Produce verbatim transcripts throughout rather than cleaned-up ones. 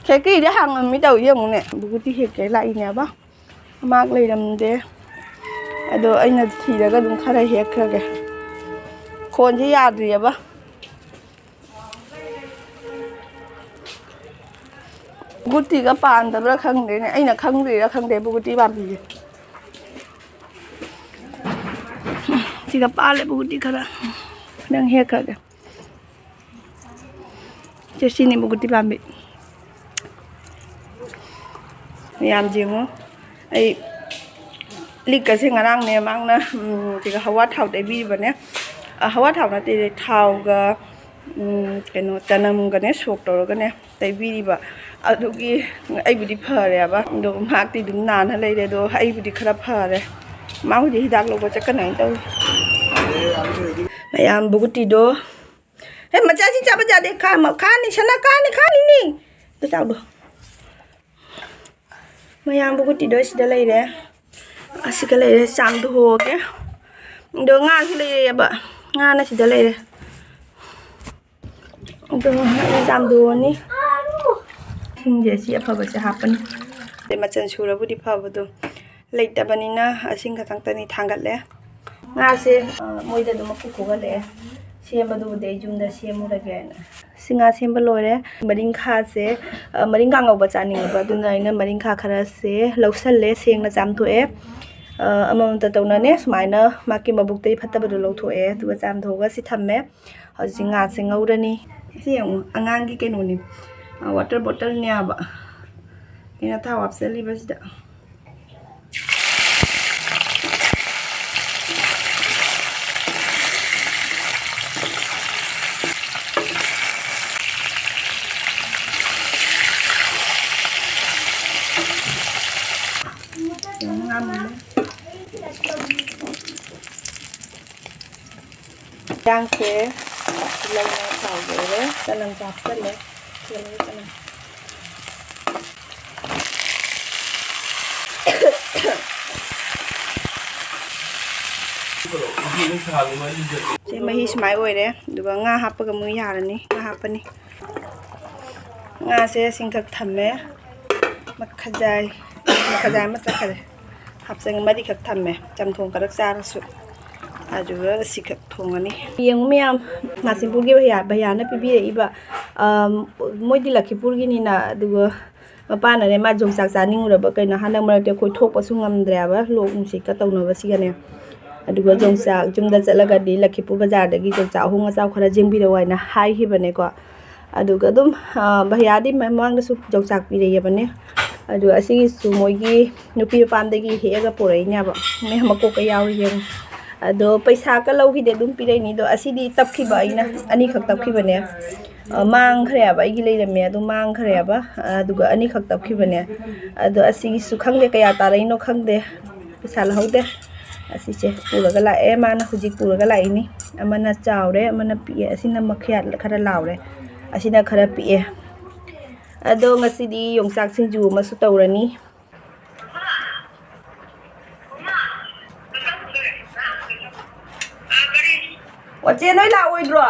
ꯈꯦꯀꯤꯗꯤ ꯍꯥꯡꯉꯝꯃꯤ ꯇꯧ ꯌꯦꯡꯉꯨꯅꯦ꯫ ꯕꯨꯒꯨꯇꯤ ꯍꯦꯛꯀꯦ ꯂꯥꯛꯏꯅꯦꯕ꯫ ꯃꯥꯛ ꯂꯩꯔꯝꯗꯦ꯫ ꯑꯗꯣ ꯑꯩꯅ ꯊꯤꯔꯒ ꯑꯗꯨꯝ ꯈꯔ ꯍꯦꯛꯈ꯭ꯔꯒꯦ꯫ ꯈꯣꯟꯁꯦ ꯌꯥꯗ꯭ꯔꯤꯑꯕ꯫ ꯕꯨꯒꯨꯇꯤꯒ ꯄꯥꯟꯗꯕ꯭ꯔꯥ ꯈꯪꯗꯦꯅꯦ꯫ ꯑꯩꯅ ꯈꯪꯗ꯭ꯔꯤꯔꯥ ꯈꯪꯗꯦ ꯕꯨꯒꯨꯇꯤ ꯄꯥꯝꯕꯤꯁꯦ꯫ ꯁꯤꯒ ꯄꯥꯜꯂꯦ ꯕꯨꯒꯨꯇꯤ ꯈꯔ꯫ ꯅꯪ ꯍꯦꯛꯈ꯭ꯔꯒꯦ꯫ ꯁꯦ ꯁꯤꯅꯤ ꯕꯨꯒꯨꯇꯤ ꯄꯥꯝꯕꯤ꯫ ꯃꯌꯥꯝ ꯌꯦꯡꯉꯣ꯫ ꯑꯩ ꯂꯤꯛꯀꯁꯦ ꯉꯔꯥꯡꯅꯦ ꯃꯥꯡꯅ, ꯎꯝ, ꯁꯤꯒ ꯍꯋꯥ ꯊꯥꯎ ꯇꯩꯕꯤꯕꯅꯦ꯫ ꯑ, ꯍꯋꯥ ꯊꯥꯎ ꯅꯠꯇꯦ, ꯊꯥꯎꯒ, ꯎꯝ, ꯀꯩꯅꯣ, ꯆꯅꯝꯒꯅꯦ ꯁꯣꯛ ꯇꯧꯔꯒꯅꯦ ꯇꯩꯕꯤꯔꯤꯕ꯫ ꯑꯗꯨꯒꯤ ꯑꯩꯕꯨꯗꯤ ꯐꯔꯦꯕ, ꯑꯗꯣ ꯃꯍꯥꯛꯇꯤ ꯑꯗꯨꯝ ꯅꯥꯟꯅ ꯂꯩꯔꯦ꯫ ꯑꯗꯣ ꯑꯩꯕꯨꯗꯤ ꯈꯔ ꯐꯔꯦ꯫ ꯃꯥ ꯍꯧꯖꯤꯛ ꯍꯤꯗꯥꯛ ꯂꯧꯕ ꯆꯠꯀꯅꯤ ꯍꯥꯏꯅ ꯇꯧꯔꯤ꯫ ꯃꯌꯥꯝ ꯕꯨꯒꯨꯇꯤꯗꯣ꯫ ꯍꯦ, ꯃꯆꯥꯁꯤ ꯆꯥꯕ ꯌꯥꯗꯦ꯫ ꯈꯥ-, ꯃ-, ꯈꯥꯅꯤ, ꯁꯅꯥ ꯈꯥꯅꯤ, ꯈꯥꯅꯤꯅꯤ꯫ ꯑꯗꯨ ꯆꯥꯎꯗꯣ꯫ ꯃꯌꯥꯝ ꯕꯨꯒꯨꯇꯤꯗꯣ ꯁꯤꯗ ꯂꯩꯔꯦ꯫ ꯑꯁꯤꯒ ꯂꯩꯔꯦ, ꯆꯥꯝꯊꯣꯛꯑꯒꯦ꯫ ꯑꯗꯣ ꯉꯥꯁꯨ ꯂꯩꯔꯦꯕ꯫ ꯉꯥꯅ ꯁꯤꯗ ꯂꯩꯔꯦ꯫ ꯑꯗꯣ ꯆꯥꯝꯊꯣꯛꯑꯅꯤ꯫ ꯏꯁꯤꯡꯁꯦ ꯁꯤ ꯑꯐꯕꯁꯦ ꯍꯥꯞꯄꯅꯤ꯫ ꯑꯗꯩ ꯃꯆꯜ ꯁꯨꯔꯕꯨꯗꯤ ꯐꯕꯗꯣ꯫ ꯂꯩꯇꯕꯅꯤꯅ ꯑꯁꯤꯡ ꯈꯛꯇꯪꯇꯅꯤ ꯊꯥꯡꯒꯠꯂꯦ꯫ ꯉꯥꯁꯦ, ꯑ, ꯃꯣꯏꯗ ꯑꯗꯨꯝ ꯃꯀꯨ ꯈꯣꯛꯍꯜꯂꯛꯑꯦ꯫ ꯁꯦꯝꯕꯗꯨꯕꯨꯗꯤ ꯑꯩ ꯌꯨꯝꯗ ꯁꯦꯝꯃꯨꯔꯒꯦꯅ꯫ ꯁꯤ ꯉꯥ ꯁꯦꯝꯕ ꯂꯣꯏꯔꯦ꯫ ꯃꯔꯤꯡꯈꯥꯁꯦ, ꯑ, ꯃꯔꯤꯡꯈꯥ ꯉꯧꯕ ꯆꯥꯅꯤꯡꯉꯦꯕ, ꯑꯗꯨꯅ ꯑꯩꯅ ꯃꯔꯤꯡꯈꯥ ꯈꯔꯁꯦ ꯂꯧꯁꯜꯂꯦ, ꯁꯦꯡꯅ ꯆꯥꯝꯊꯣꯛꯑꯦ꯫ ꯑ, ꯑꯃꯃꯝꯇ ꯇꯧꯅꯅꯦ ꯁꯨꯃꯥꯏꯅ ꯃꯥꯒꯤ ꯃꯕꯨꯛꯇꯒꯤ ꯐꯠꯇꯕꯗꯣ ꯂꯧꯊꯣꯛꯑꯦ, ꯑꯗꯨꯒ ꯆꯥꯝꯊꯣꯛꯑꯒ ꯁꯤ ꯊꯝꯃꯦ꯫ ꯍꯧꯖꯤꯛ ꯉꯥꯁꯦ ꯉꯧꯔꯅꯤ꯫ ꯁꯤ ꯌꯦꯡꯉꯨ, ꯑꯉꯥꯡꯒꯤ ꯀꯩꯅꯣꯅꯤ, ꯑ, water bottleꯅꯦꯕ꯫ ꯑꯩꯅ ꯊꯥꯎ ꯍꯥꯞꯆꯜꯂꯤꯕꯁꯤꯗ꯫ ꯌꯦꯟꯁꯥꯡꯁꯦ ꯇꯤꯜꯍꯧꯅ ꯊꯥꯎ ꯂꯣꯏꯔꯦ, ꯆꯅꯝꯁꯨ ꯍꯥꯞꯆꯜꯂꯦ꯫ ꯇꯤꯜꯍꯧ, ꯆꯅꯝ꯫ ꯁꯦ, ꯃꯍꯤ ꯁꯨꯃꯥꯏ ꯑꯣꯏꯔꯦ, ꯑꯗꯨꯒ ꯉꯥ ꯍꯥꯞꯄꯒ ꯑꯃꯨꯛ ꯌꯥꯔꯅꯤ꯫ ꯉꯥ ꯍꯥꯞꯄꯅꯤ꯫ ꯉꯥꯁꯦ ꯁꯤꯡꯈꯛ ꯊꯝꯃꯦ꯫ ꯃꯈꯖꯥꯏ, ꯃꯈꯖꯥꯏ ꯑꯃ ꯆꯠꯈꯔꯦ꯫ ꯍꯥꯞꯆꯟ ꯃꯔꯤꯈꯛ ꯊꯝꯃꯦ, ꯆꯝꯊꯣꯡ ꯈꯔ ꯆꯥꯔꯁꯨ꯫ ꯑꯗꯨꯒ ꯁꯤꯈꯛ ꯊꯣꯡꯉꯅꯤ꯫ ꯌꯦꯡꯉꯨ ꯃꯌꯥꯝ, ꯃꯥꯁꯤꯄꯨꯔꯒꯤ ꯚꯩꯌꯥ, ꯚꯩꯌꯥꯅ ꯄꯤꯕꯤꯔꯛꯏꯕ, ꯑꯝ, ꯃꯣꯏꯗꯤ ꯂꯈꯤꯄꯨꯔꯒꯤꯅꯤꯅ, ꯑꯗꯨꯒ ꯃꯄꯥꯅꯅꯦ, ꯃꯥ ꯌꯣꯡꯆꯥꯛ ꯆꯥꯅꯤꯡꯉꯨꯔꯕ ꯀꯩꯅꯣ, ꯍꯟꯗꯛ ꯃꯔꯛꯇꯤ ꯑꯩꯈꯣꯏ ꯊꯣꯛꯄꯁꯨ ꯉꯝꯗ꯭ꯔꯦꯕ, ꯂꯣꯛ ꯅꯨꯡꯁꯤꯠꯀ ꯇꯧꯅꯕꯁꯤꯒꯅꯦ꯫ ꯑꯗꯨꯒ ꯌꯣꯡꯆꯥꯛ ꯌꯨꯝꯗ ꯆꯠꯂꯒꯗꯤ ꯂꯈꯤꯄꯨꯔ ꯕꯖꯥꯔꯗꯒꯤ ꯌꯣꯡꯆꯥꯛ ꯑꯍꯣꯡ ꯑꯆꯥꯎ ꯈꯔ ꯆꯦꯟꯕꯤꯔꯛꯑꯣ ꯍꯥꯏꯅ ꯍꯥꯏꯈꯤꯕꯅꯦꯀꯣ꯫ ꯑꯗꯨꯒ ꯑꯗꯨꯝ, ꯑ, ꯚꯩꯌꯥꯗꯤ ꯃꯃꯥꯡꯗꯁꯨ ꯌꯣꯡꯆꯥꯛ ꯄꯤꯔꯛꯑꯦꯕꯅꯦ꯫ ꯑꯗꯨꯒ ꯑꯁꯤꯒꯤꯁꯨ ꯃꯣꯏꯒꯤ ꯅꯨꯄꯤ ꯃꯄꯥꯝꯗꯒꯤ ꯍꯦꯛꯑꯒ ꯄꯨꯔꯛꯏꯅꯦꯕ꯫ ꯃꯌꯥꯝ ꯃꯀꯣꯛꯀ ꯌꯥꯎꯔꯤ ꯌꯦꯡꯉꯨ꯫ ꯑꯗꯣ ꯄꯩꯁꯥꯒ ꯂꯧꯈꯤꯗꯦ, ꯑꯗꯨꯝ ꯄꯤꯔꯛꯏꯅꯤ꯫ ꯑꯗꯣ ꯑꯁꯤꯗꯤ ꯇꯞꯈꯤꯕ, ꯑꯩꯅ ꯑꯅꯤꯈꯛ ꯇꯞꯈꯤꯕꯅꯦ꯫ ꯑ, ꯃꯥꯡꯈ꯭ꯔꯦꯕ, ꯑꯩꯒꯤ ꯂꯩꯔꯝꯃꯦ ꯑꯗꯨ ꯃꯥꯡꯈ꯭ꯔꯦꯕ꯫ ꯑꯗꯨꯒ ꯑꯅꯤꯈꯛ ꯇꯞꯈꯤꯕꯅꯦ꯫ ꯑꯗꯣ ꯑꯁꯤꯒꯤꯁꯨ ꯈꯪꯗꯦ ꯀꯌꯥ ꯇꯥꯔꯛꯏꯅꯣ ꯈꯪꯗꯦ꯫ ꯄꯩꯁꯥ ꯂꯧꯍꯧꯗꯦ꯫ ꯑꯁꯤꯁꯦ ꯄꯨꯔꯒ ꯂꯥꯛꯑꯦ꯫ ꯃꯥꯅ ꯍꯧꯖꯤꯛ ꯄꯨꯔꯒ ꯂꯥꯛꯏꯅꯤ꯫ ꯑꯃꯅ ꯆꯥꯎꯔꯦ, ꯑꯃꯅ ꯄꯤꯛꯑꯦ꯫ ꯑꯁꯤꯅ ꯃꯈꯌꯥꯠ ꯈꯔ ꯂꯥꯎꯔꯦ, ꯑꯁꯤꯅ ꯈꯔ ꯄꯤꯛꯑꯦ꯫ ꯑꯗꯣ ꯉꯁꯤꯗꯤ ꯌꯣꯡꯆꯥꯛ ꯁꯤꯡꯖꯨ ꯑꯃꯁꯨ ꯇꯧꯔꯅꯤ꯫ ꯋꯥꯆꯦ, ꯅꯣꯏ ꯂꯥꯛꯑꯣꯏꯗ꯭ꯔꯣ?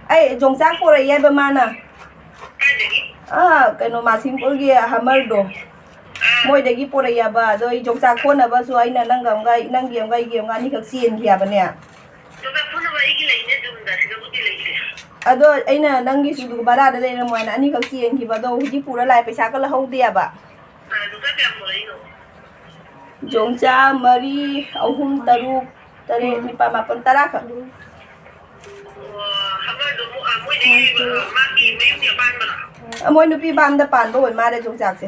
ꯑꯩ ꯌꯣꯡꯆꯥꯛ ꯄꯣꯔꯛꯑꯦꯕ ꯃꯥꯅ꯫ ꯑꯥ, ꯀꯩꯅꯣ, ꯃꯥꯁꯤꯡꯄꯨꯔꯒꯤ ꯍꯃꯔꯗꯣ꯫ ꯃꯣꯏꯗꯒꯤ ꯄꯣꯔꯛꯑꯦꯕ꯫ ꯑꯗꯣ ꯑꯩ ꯌꯣꯡꯆꯥꯛ ꯀꯣꯟꯅꯕꯁꯨ ꯑꯩꯅ ꯅꯪꯒ ꯑꯃꯒ, ꯅꯪꯒꯤ ꯑꯃꯒ ꯑꯩꯒꯤ ꯑꯃꯒ ꯑꯅꯤꯈꯛ ꯆꯦꯟꯈꯤꯕꯅꯦ꯫ ꯑꯗꯣ ꯑꯩꯅ ꯅꯪꯒꯤꯁꯨ ꯚꯔꯥꯗ ꯂꯩꯔꯝꯃꯣ ꯍꯥꯏꯅ ꯑꯅꯤꯈꯛ ꯆꯦꯟꯈꯤꯕ꯫ ꯑꯗꯣ ꯍꯧꯖꯤꯛ ꯄꯨꯔ ꯂꯥꯛꯑꯦ, ꯄꯩꯁꯥꯒ ꯂꯧꯍꯧꯗꯦꯕ꯫ ꯌꯣꯡꯆꯥꯛ ꯃꯔꯤ, ꯑꯍꯨꯝ, ꯇꯔꯨꯛ, ꯇꯔꯦꯠ, ꯅꯤꯄꯥꯜ, ꯃꯥꯄꯜ, ꯇꯔꯥ ꯈꯛ꯫ ꯑ, ꯃꯣꯏ ꯅꯨꯄꯤ ꯄꯥꯝꯗ ꯄꯥꯟꯕ ꯑꯣꯏ ꯃꯥꯜꯂꯦ ꯌꯣꯡꯆꯥꯛꯁꯦ꯫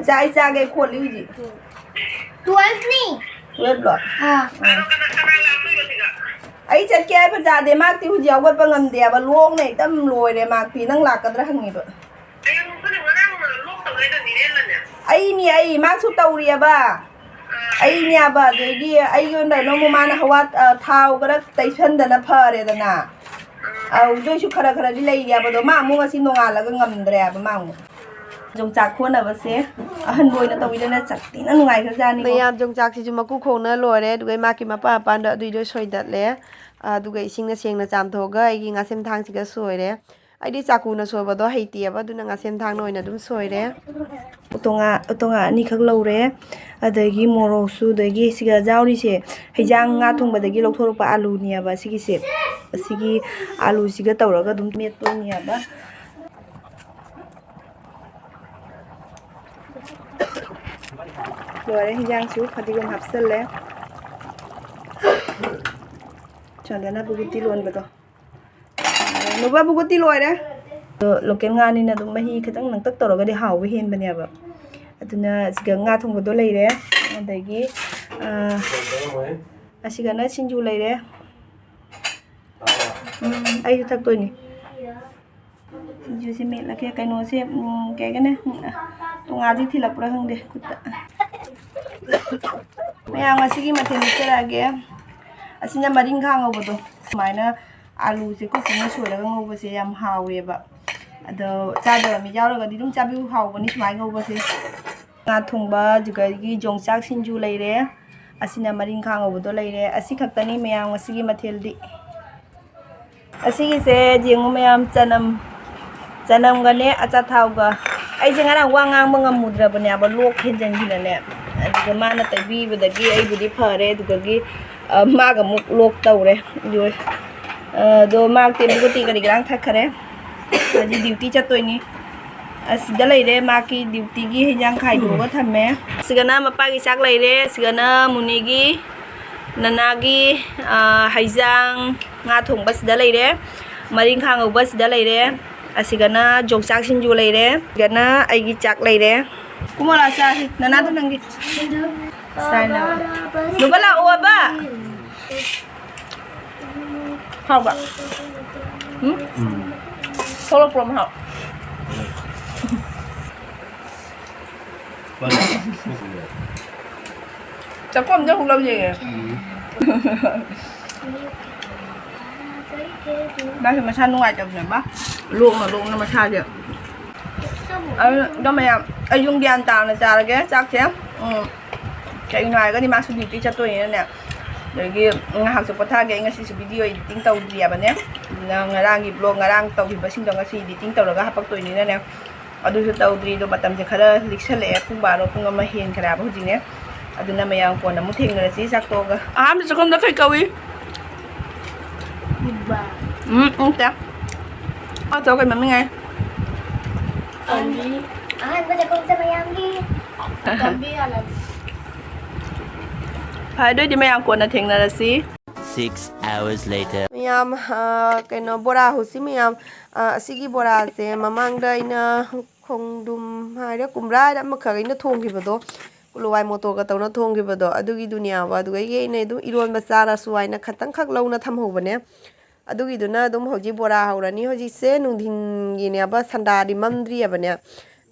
ꯏꯆꯥ, ꯑꯩ ꯆꯥꯒꯦ ꯈꯣꯠꯂꯤ ꯍꯧꯖꯤꯛ꯫ Twelve ꯅꯤ꯫ Twelve ꯂꯣ? ꯑꯥ꯫ ꯑꯩ ꯆꯠꯀꯦ ꯍꯥꯏ ꯐꯖꯥꯗꯦ, ꯃꯥꯛꯇꯤ ꯍꯧꯖꯤꯛ ꯍꯧꯒꯠꯄ ꯉꯝꯗꯦꯕ, ꯂꯣꯛꯅ ꯍꯦꯛꯇ ꯂꯣꯏꯔꯦ ꯃꯥꯛꯇꯤ꯫ ꯅꯪ ꯂꯥꯛꯀꯗ꯭ꯔꯥ ꯍꯪꯉꯤꯕ꯫ ꯑꯩꯅꯦ, ꯑꯩ ꯃꯥꯁꯨ ꯇꯧꯔꯤꯑꯕ꯫ ꯑꯩꯅꯦꯕ, ꯑꯗꯒꯤ ꯑꯩꯉꯣꯟꯗ ꯑꯃꯨꯛ ꯃꯥꯅ ꯍꯋꯥ-, ꯑ, ꯊꯥꯎ ꯈꯔ ꯇꯩꯁꯟꯗꯅ ꯐꯔꯦꯗꯅ꯫ ꯑꯗꯨꯏꯁꯨ ꯈꯔ ꯈꯔꯗꯤ ꯂꯩꯔꯤꯑꯕꯗꯣ, ꯃꯥ ꯑꯃꯨꯛ ꯉꯁꯤ ꯅꯣꯡꯉꯥꯜꯂꯒ ꯉꯝꯗ꯭ꯔꯦꯕ ꯃꯥ ꯑꯃꯨꯛ꯫ ꯌꯣꯡꯆꯥꯛ ꯈꯣꯟꯅꯕꯁꯦ ꯑꯍꯟꯕ ꯑꯣꯏꯅ ꯇꯧꯕꯤꯗꯅ ꯆꯥꯛ ꯊꯤꯅ ꯅꯨꯡꯉꯥꯏꯈ꯭ꯔꯖꯥꯠꯅꯤꯀꯣ꯫ ꯃꯌꯥꯝ ꯌꯣꯡꯆꯥꯛꯁꯤꯁꯨ ꯃꯀꯨ ꯈꯣꯡꯅ ꯂꯣꯏꯔꯦ, ꯑꯗꯨꯒ ꯃꯥꯒꯤ ꯃꯄꯥ ꯃꯄꯥꯟꯗꯣ ꯑꯗꯨꯏꯗꯣ ꯁꯣꯏꯗꯠꯂꯦ꯫ ꯑꯗꯨꯒ ꯏꯁꯤꯡꯅ ꯁꯦꯡꯅ ꯆꯥꯝꯊꯣꯛꯑꯒ ꯑꯩꯒꯤ ꯉꯥꯁꯦꯝ ꯊꯥꯡꯁꯤꯒ ꯁꯣꯏꯔꯦ꯫ ꯑꯩꯗꯤ ꯆꯥꯀꯨꯅ ꯁꯣꯏꯕꯗꯣ ꯍꯩꯇꯦꯕ, ꯑꯗꯨꯅ ꯉꯥꯁꯦꯝ ꯊꯥꯡꯅ ꯑꯣꯏꯅ ꯑꯗꯨꯝ ꯁꯣꯏꯔꯦ꯫ ꯎꯇꯣꯡꯉꯥ, ꯎꯇꯣꯡꯉꯥ ꯑꯅꯤꯈꯛ ꯂꯧꯔꯦ꯫ ꯑꯗꯒꯤ ꯃꯣꯔꯣꯛꯁꯨ, ꯑꯗꯒꯤ ꯁꯤꯒ ꯌꯥꯎꯔꯤꯁꯦ ꯍꯩꯖꯥꯡ ꯉꯥ ꯊꯣꯡꯕꯗꯒꯤ ꯂꯧꯊꯣꯔꯛꯄ ꯑꯥꯂꯨꯅꯦꯕ ꯁꯤꯒꯤꯁꯦ꯫ ꯑꯁꯤꯒꯤ ꯑꯥꯂꯨꯁꯤꯒ ꯇꯧꯔꯒ ꯑꯗꯨꯝ ꯃꯦꯠꯇꯣꯏꯅꯦꯕ꯫ ꯂꯣꯏꯔꯦ, ꯍꯤꯟꯖꯥꯡꯁꯨ ꯐꯗꯤꯒꯣꯝ ꯍꯥꯞꯆꯜꯂꯦ꯫ ꯆꯟꯗꯅ ꯕꯨꯒꯨꯇꯤ ꯂꯣꯟꯕꯗꯣ꯫ ꯅꯨꯄꯥ ꯕꯨꯒꯨꯇꯤ ꯂꯣꯏꯔꯦ꯫ ꯑꯗꯣ ꯂꯣꯀꯦꯜ ꯉꯥꯅꯤꯅ ꯑꯗꯨꯝ ꯃꯍꯤ ꯈꯤꯇꯪ ꯅꯪꯇꯛ ꯇꯧꯔꯒꯗꯤ ꯍꯥꯎꯕ ꯍꯦꯟꯕꯅꯦꯕ꯫ ꯑꯗꯨꯅ ꯁꯤꯗ ꯉꯥ ꯊꯣꯡꯕꯗꯣ ꯂꯩꯔꯦ꯫ ꯑꯗꯒꯤ, ꯑ, ꯑꯁꯤꯒꯅ ꯁꯤꯡꯖꯨ ꯂꯩꯔꯦ꯫ ꯎꯝ, ꯑꯩꯁꯨ ꯊꯛꯇꯣꯏꯅꯤ꯫ ꯁꯤꯡꯖꯨꯁꯦ ꯃꯦꯠꯂꯒꯦ꯫ ꯀꯩꯅꯣꯁꯦ, ꯎꯝ, ꯀꯩ ꯍꯥꯏꯒꯅꯤ? ꯎꯝ, ꯇꯣꯉꯥꯟꯗꯤ ꯊꯤꯜꯂꯛꯄ꯭ꯔꯥ ꯈꯪꯗꯦ ꯈꯨꯠꯇ꯫ ꯃꯌꯥꯝ ꯉꯁꯤꯒꯤ ꯃꯊꯦꯜ ꯃꯦꯠꯆꯔꯛꯑꯒꯦ꯫ ꯑꯁꯤꯅ ꯃꯔꯤꯡꯈꯥ ꯉꯧꯕꯗꯣ꯫ ꯁꯨꯃꯥꯏꯅ ꯑꯥꯂꯨꯁꯦ ꯀꯨꯞ ꯀꯨꯞꯅ ꯁꯣꯏꯔꯒ ꯉꯧꯕꯁꯦ ꯌꯥꯝ ꯍꯥꯎꯋꯦꯕ꯫ ꯑꯗꯣ ꯆꯥꯗꯕ ꯃꯤ ꯌꯥꯎꯔꯒꯗꯤ ꯑꯗꯨꯝ ꯆꯥꯕꯤꯌꯨ, ꯍꯥꯎꯕꯅꯤ ꯁꯨꯃꯥꯏꯅ ꯉꯧꯕꯁꯦ꯫ ꯉꯥ ꯊꯣꯡꯕ, ꯑꯗꯨꯗꯒꯤ ꯌꯣꯡꯆꯥꯛ ꯁꯤꯡꯖꯨ ꯂꯩꯔꯦ꯫ ꯑꯁꯤꯅ ꯃꯔꯤꯡꯈꯥ ꯉꯧꯕꯗꯣ ꯂꯩꯔꯦ꯫ ꯑꯁꯤ ꯈꯛꯇꯅꯤ ꯃꯌꯥꯝ ꯉꯁꯤꯒꯤ ꯃꯊꯦꯜꯗꯤ꯫ ꯑꯁꯤꯒꯤꯁꯦ ꯌꯦꯡꯉꯨ ꯃꯌꯥꯝ, ꯆꯅꯝ, ꯆꯅꯝꯒꯅꯦ ꯑꯆꯥꯊꯥꯎꯒ꯫ ꯑꯩꯁꯦ ꯉꯔꯥꯡ ꯋꯥ ꯉꯥꯡꯕ ꯉꯝꯃꯨꯗ꯭ꯔꯕꯅꯦꯕ, ꯂꯣꯛ ꯍꯦꯟꯖꯟꯈꯤꯅꯅꯦ꯫ ꯑꯗꯨꯒ ꯃꯥꯅ ꯇꯩꯕꯤꯕꯗꯒꯤ ꯑꯩꯕꯨꯗꯤ ꯐꯔꯦ꯫ ꯑꯗꯨꯗꯒꯤ, ꯑ, ꯃꯥꯒ ꯑꯃꯨꯛ ꯂꯣꯛ ꯇꯧꯔꯦ꯫ ꯑꯗꯨ, ꯑ, ꯑꯗꯣ ꯃꯥ ꯇꯦꯝꯕꯨ ꯇꯤ ꯀꯔꯤ ꯀꯔꯥꯡ ꯊꯛꯈꯔꯦ꯫ ꯍꯧꯖꯤꯛ ꯗ꯭ꯌꯨꯇꯤ ꯆꯠꯇꯣꯏꯅꯤ꯫ ꯑꯁꯤꯗ ꯂꯩꯔꯦ ꯃꯥꯒꯤ ꯗ꯭ꯌꯨꯇꯤꯒꯤ ꯍꯤꯟꯖꯥꯡ ꯈꯥꯏꯗꯣꯛꯑꯒ ꯊꯝꯃꯦ꯫ ꯑꯁꯤꯒꯅ ꯃꯄꯥꯒꯤ ꯆꯥꯛ ꯂꯩꯔꯦ꯫ ꯑꯁꯤꯒꯅ ꯃꯨꯅꯤꯒꯤ, ꯅꯅꯥꯒꯤ, ꯑ, ꯍꯩꯖꯥꯡ, ꯉꯥ ꯊꯣꯡꯕ ꯁꯤꯗ ꯂꯩꯔꯦ꯫ ꯃꯔꯤꯡꯈꯥ ꯉꯧꯕ ꯁꯤꯗ ꯂꯩꯔꯦ꯫ ꯑꯁꯤꯒꯅ ꯌꯣꯡꯆꯥꯛ ꯁꯤꯡꯖꯨ ꯂꯩꯔꯦ꯫ ꯑꯁꯤꯒꯅ ꯑꯩꯒꯤ ꯆꯥꯛ ꯂꯩꯔꯦ꯫ ꯀꯨꯝꯃꯣ ꯂꯥꯛꯑꯣ ꯆꯥꯁꯤ꯫ ꯅꯅꯥꯗꯣ ꯅꯪꯒꯤ꯫ ꯁꯥꯏꯅ꯫ ꯅꯨꯕ ꯂꯥꯛꯑꯣꯕ꯫ ꯍꯥꯎꯕ꯭ꯔꯥ? ꯎꯝ? ꯎꯝ꯫ ꯊꯣꯛꯂꯛꯄ꯭ꯔꯣ ꯃꯍꯥꯎ? ꯃꯥꯅꯦ꯫ ꯆꯥꯛꯈꯣꯝꯗ ꯑꯃꯨꯛ ꯂꯧ ꯌꯦꯡꯉꯦ꯫ ꯎꯝ꯫ ꯃꯥꯁꯦ ꯃꯁꯥ ꯅꯨꯡꯉꯥꯏꯇꯕꯅꯦꯕ꯫ ꯂꯣꯛꯅ ꯂꯣꯛꯅ ꯃꯁꯥꯁꯦ꯫ ꯑꯗꯨꯅ ꯃꯌꯥꯝ, ꯑꯩ ꯌꯨꯝ ꯒ꯭ꯌꯥꯟ ꯇꯥꯅ ꯆꯥꯔꯒꯦ ꯆꯥꯛꯁꯦ꯫ ꯎꯝ꯫ ꯀꯩꯒꯤꯅꯣ ꯍꯥꯏꯔꯒꯗꯤ ꯃꯥꯁꯨ ꯗ꯭ꯌꯨꯇꯤ ꯆꯠꯇꯣꯏꯅꯤꯅꯅꯦ꯫ ꯑꯗꯒꯤ ꯉꯥꯏꯍꯥꯛꯁꯨ ꯄꯣꯊꯥꯒꯦ꯫ ꯑꯩ ꯉꯁꯤꯁꯨ video editing ꯇꯧꯗ꯭ꯔꯤꯑꯕꯅꯦ꯫ ꯑꯗꯨꯅ ꯉꯔꯥꯡꯒꯤ vlog, ꯉꯔꯥꯡ ꯇꯧꯈꯤꯕꯁꯤꯡꯗꯣ ꯉꯁꯤ editing ꯇꯧꯔꯒ ꯍꯥꯄꯛꯇꯣꯏꯅꯤꯅꯅꯦ, ꯑꯗꯨꯁꯨ ꯇꯧꯗ꯭ꯔꯤ꯫ ꯑꯗꯣ ꯃꯇꯝꯁꯦ ꯈꯔ ꯂꯤꯛꯁꯜꯂꯛꯑꯦ, ꯄꯨꯡ ꯕꯥꯔꯣ, ꯄꯨꯡ ꯑꯃ ꯍꯦꯟꯈ꯭ꯔꯦ ꯍꯥꯏꯕ ꯍꯧꯖꯤꯛꯅꯦ꯫ ꯑꯗꯨꯅ ꯃꯌꯥꯝ ꯀꯣꯟꯅ ꯑꯃꯨꯛ ꯊꯦꯡꯅꯔꯁꯤ ꯆꯥꯛ ꯇꯣꯛꯑꯒ꯫ ꯑꯍꯥꯟꯕ ꯆꯥꯛꯈꯨꯝꯗ ꯀꯩ ꯀꯧꯏ? ꯎꯝ, ꯅꯠꯇꯦ꯫ ꯑꯇꯣ ꯀꯩ ꯃꯃꯤꯡ ꯍꯥꯏ? ꯑꯍꯥꯟꯕ ꯆꯥꯛꯈꯨꯝꯁꯦ ꯃꯌꯥꯝꯒꯤ꯫ ꯐꯔꯦ, ꯑꯗꯨꯑꯣꯏꯗꯤ ꯃꯌꯥꯝ ꯀꯣꯟꯅ ꯊꯦꯡꯅꯔꯁꯤ꯫ Six hours later. ꯃꯌꯥꯝ, ꯑ, ꯀꯩꯅꯣ, ꯕꯣꯔꯥ ꯍꯧꯁꯤ ꯃꯌꯥꯝ꯫ ꯑ, ꯑꯁꯤꯒꯤ ꯕꯣꯔꯥꯁꯦ ꯃꯃꯥꯡꯗ ꯑꯩꯅ ꯈꯣꯡꯗ꯭ꯔꯨꯝ ꯍꯥꯏꯔ ꯀꯨꯝꯕ꯭ꯔꯥ ꯍꯥꯏꯔ ꯑꯃꯈꯛ ꯑꯩꯅ ꯊꯣꯡꯈꯤꯕꯗꯣ, ꯀꯨꯂꯨꯋꯥꯏ ꯃꯣꯇꯣꯔꯒ ꯇꯧꯅ ꯊꯣꯡꯈꯤꯕꯗꯣ, ꯑꯗꯨꯒꯤꯗꯨꯅꯦꯕ꯫ ꯑꯗꯨꯗꯒꯤ ꯑꯩꯅ ꯑꯗꯨꯝ ꯏꯔꯣꯟꯕ ꯆꯥꯔꯁꯨ ꯍꯥꯏꯅ ꯈꯇꯪꯈꯛ ꯂꯧꯅ ꯊꯝꯍꯧꯕꯅꯦ꯫ ꯑꯗꯨꯒꯤꯗꯨꯅ ꯑꯗꯨꯝ ꯍꯧꯖꯤꯛ ꯕꯣꯔꯥ ꯍꯧꯔꯅꯤ꯫ ꯍꯧꯖꯤꯛꯁꯦ ꯅꯨꯡꯊꯤꯟꯒꯤꯅꯦꯕ, ꯁꯟꯗꯥꯗꯤ ꯃꯝꯗ꯭ꯔꯤꯑꯕꯅꯦ꯫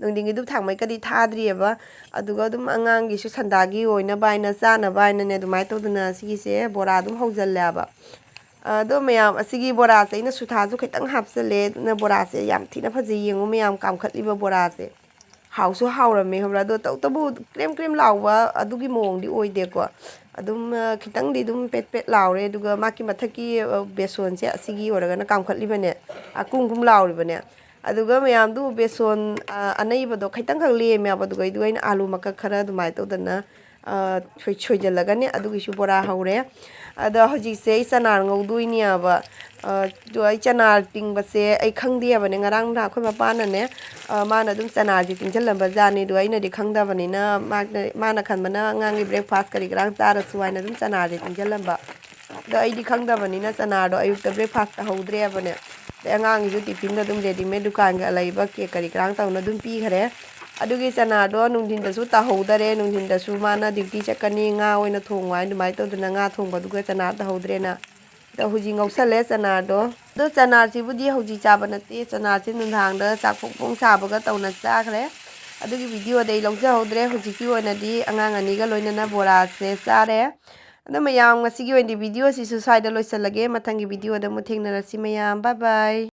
ꯅꯨꯡꯊꯤꯟꯒꯤ ꯙꯨꯞ ꯊꯥꯡꯃꯩ ꯀꯗꯤ ꯊꯥꯗ꯭ꯔꯤꯑꯕ꯫ ꯑꯗꯨꯒ ꯑꯗꯨꯝ ꯑꯉꯥꯡꯒꯤꯁꯨ ꯁꯟꯗꯥꯒꯤ ꯑꯣꯏꯅꯕ ꯍꯥꯏꯅ, ꯆꯥꯅꯕ ꯍꯥꯏꯅꯅꯦ, ꯑꯗꯨꯃꯥꯏꯅ ꯇꯧꯗꯅ ꯁꯤꯒꯤꯁꯦ ꯕꯣꯔꯥ ꯑꯗꯨꯝ ꯍꯧꯖꯤꯜꯂꯦꯕ꯫ ꯑꯗꯣ ꯃꯌꯥꯝ, ꯑꯁꯤꯒꯤ ꯕꯣꯔꯥꯁꯦ ꯑꯩꯅ ꯁꯨꯊꯥꯁꯨ ꯈꯤꯇꯪ ꯍꯥꯞꯆꯜꯂꯦ꯫ ꯑꯗꯨꯅ ꯕꯣꯔꯥꯁꯦ ꯌꯥꯝ ꯊꯤꯅ ꯐꯖꯩ꯫ ꯌꯦꯡꯉꯨ ꯃꯌꯥꯝ, ꯀꯥꯝꯈꯠꯂꯤꯕ ꯕꯣꯔꯥꯁꯦ꯫ ꯍꯥꯎꯁꯨ ꯍꯥꯎꯔꯝꯃꯦ, ꯈꯪꯕ꯭ꯔꯥ? ꯑꯗꯣ ꯇꯧꯇꯕꯨ ꯀ꯭ꯔꯦꯝ ꯀ꯭ꯔꯦꯝ ꯂꯥꯎꯕ ꯑꯗꯨꯒꯤ ꯃꯑꯣꯡꯗꯤ ꯑꯣꯏꯗꯦꯀꯣ꯫ ꯑꯗꯨꯝ, ꯑ, ꯈꯤꯇꯪꯗꯤ ꯑꯗꯨꯝ ꯄꯦꯠ ꯄꯦꯠ ꯂꯥꯎꯔꯦ꯫ ꯑꯗꯨꯒ ꯃꯥꯒꯤ ꯃꯊꯛꯀꯤ, ꯑ, ꯕꯦꯁꯣꯟꯁꯦ ꯑꯁꯤꯒꯤ ꯑꯣꯏꯔꯒꯅ ꯀꯥꯝꯈꯠꯂꯤꯕꯅꯦ, ꯑ, ꯀꯨꯝ ꯀꯨꯝ ꯂꯥꯎꯔꯤꯕꯅꯦ꯫ ꯑꯗꯨꯒ ꯃꯌꯥꯝꯗꯨ ꯕꯦꯁꯣꯟ, ꯑ, ꯑꯅꯩꯕꯗꯣ ꯈꯤꯇꯪꯈꯛ ꯂꯦꯝꯃꯦꯕ꯫ ꯑꯗꯨꯒ ꯑꯩꯗꯨꯒ ꯑꯩꯅ ꯑꯥꯂꯨ ꯃꯀꯛ ꯈꯔ ꯑꯗꯨꯃꯥꯏꯅ ꯇꯧꯗꯅ, ꯑ, ꯁꯣꯏ-, ꯁꯣꯏꯖꯜꯂꯒꯅꯦ, ꯑꯗꯨꯒꯤꯁꯨ ꯕꯣꯔꯥ ꯍꯧꯔꯦ꯫ ꯑꯗꯣ ꯍꯧꯖꯤꯛꯁꯦ ꯑꯩ ꯆꯅꯥ ꯉꯧꯗꯣꯏꯅꯦꯕ꯫ ꯑ, ꯑꯗꯣ ꯑꯩ ꯆꯅꯥ ꯇꯤꯡꯕꯁꯦ ꯑꯩ ꯈꯪꯗꯦꯕꯅꯦ꯫ ꯉꯔꯥꯡ ꯅꯍꯥꯟ ꯑꯩꯈꯣꯏ ꯃꯄꯥꯅꯅꯦ, ꯑ, ꯃꯥꯅ ꯑꯗꯨꯝ ꯆꯅꯥꯁꯦ ꯇꯤꯡꯁꯤꯜꯂꯝꯕ ꯖꯥꯠꯅꯤ꯫ ꯑꯗꯣ ꯑꯩꯅꯗꯤ ꯈꯪꯗꯕꯅꯤꯅ, ꯃꯥꯅ, ꯃꯥꯅ ꯈꯟꯕꯅ ꯑꯉꯥꯡꯒꯤ breakfast ꯀꯔꯤ ꯀꯔꯥꯡ ꯆꯥꯔꯁꯨ ꯍꯥꯏꯅ ꯑꯗꯨꯝ ꯆꯅꯥꯁꯦ ꯇꯤꯡꯁꯤꯜꯂꯝꯕ꯫ ꯑꯗꯣ ꯑꯩꯗꯤ ꯈꯪꯗꯕꯅꯤꯅ ꯆꯅꯥꯗꯣ ꯑꯌꯨꯛꯇ breakfast ꯇꯧꯍꯧꯗ꯭ꯔꯦꯕꯅꯦ꯫ ꯑꯗꯩ ꯑꯉꯥꯡꯒꯤꯁꯨ tiffinꯗ ꯑꯗꯨꯝ readymade ꯗꯨꯀꯥꯟꯒꯤ ꯂꯩꯕ cake ꯀꯔꯤ ꯀꯔꯥꯡ ꯇꯧꯅ ꯑꯗꯨꯝ ꯄꯤꯈꯔꯦ꯫ ꯑꯗꯨꯒꯤ ꯆꯅꯥꯗꯣ ꯅꯨꯡꯊꯤꯟꯗꯁꯨ ꯇꯥꯍꯧꯗꯔꯦ꯫ ꯅꯨꯡꯊꯤꯟꯗꯁꯨ ꯃꯥꯅ duty ꯆꯠꯀꯅꯤ, ꯉꯥ ꯑꯣꯏꯅ ꯊꯣꯡꯉꯣ ꯍꯥꯏ꯫ ꯑꯗꯨꯃꯥꯏꯅ ꯇꯧꯗꯅ ꯉꯥ ꯊꯣꯡꯕꯗꯨꯒ ꯆꯅꯥ ꯇꯥꯍꯧꯗ꯭ꯔꯦꯅ꯫ ꯑꯗꯣ ꯍꯧꯖꯤꯛ ꯉꯧꯁꯜꯂꯦ ꯆꯅꯥꯗꯣ꯫ ꯑꯗꯣ ꯆꯅꯥꯁꯤꯕꯨꯗꯤ ꯍꯧꯖꯤꯛ ꯆꯥꯕ ꯅꯠꯇꯦ, ꯆꯅꯥꯁꯤ ꯅꯨꯡꯗꯥꯡꯗ ꯆꯥꯛ ꯐꯣꯡ ꯐꯣꯡ ꯁꯥꯕꯒ ꯇꯧꯅ ꯆꯥꯈ꯭ꯔꯦ꯫ ꯑꯗꯨꯒꯤ videoꯗꯤ ꯑꯩ ꯂꯧꯖꯍꯧꯗ꯭ꯔꯦ꯫ ꯍꯧꯖꯤꯛꯀꯤ ꯑꯣꯏꯅꯗꯤ ꯑꯉꯥꯡ ꯑꯅꯤꯒ ꯂꯣꯏꯅꯅ ꯕꯣꯔꯥꯁꯦ ꯆꯥꯔꯦ꯫ ꯑꯗꯣ ꯃꯌꯥꯝ, ꯉꯁꯤꯒꯤ ꯑꯣꯏꯅꯗꯤ videoꯁꯤꯁꯨ ꯁ꯭ꯋꯥꯏꯗ ꯂꯣꯏꯁꯤꯜꯂꯒꯦ꯫ ꯃꯊꯪꯒꯤ videoꯗ ꯑꯃꯨꯛ ꯊꯦꯡꯅꯔꯁꯤ ꯃꯌꯥꯝ꯫ Bye bye꯫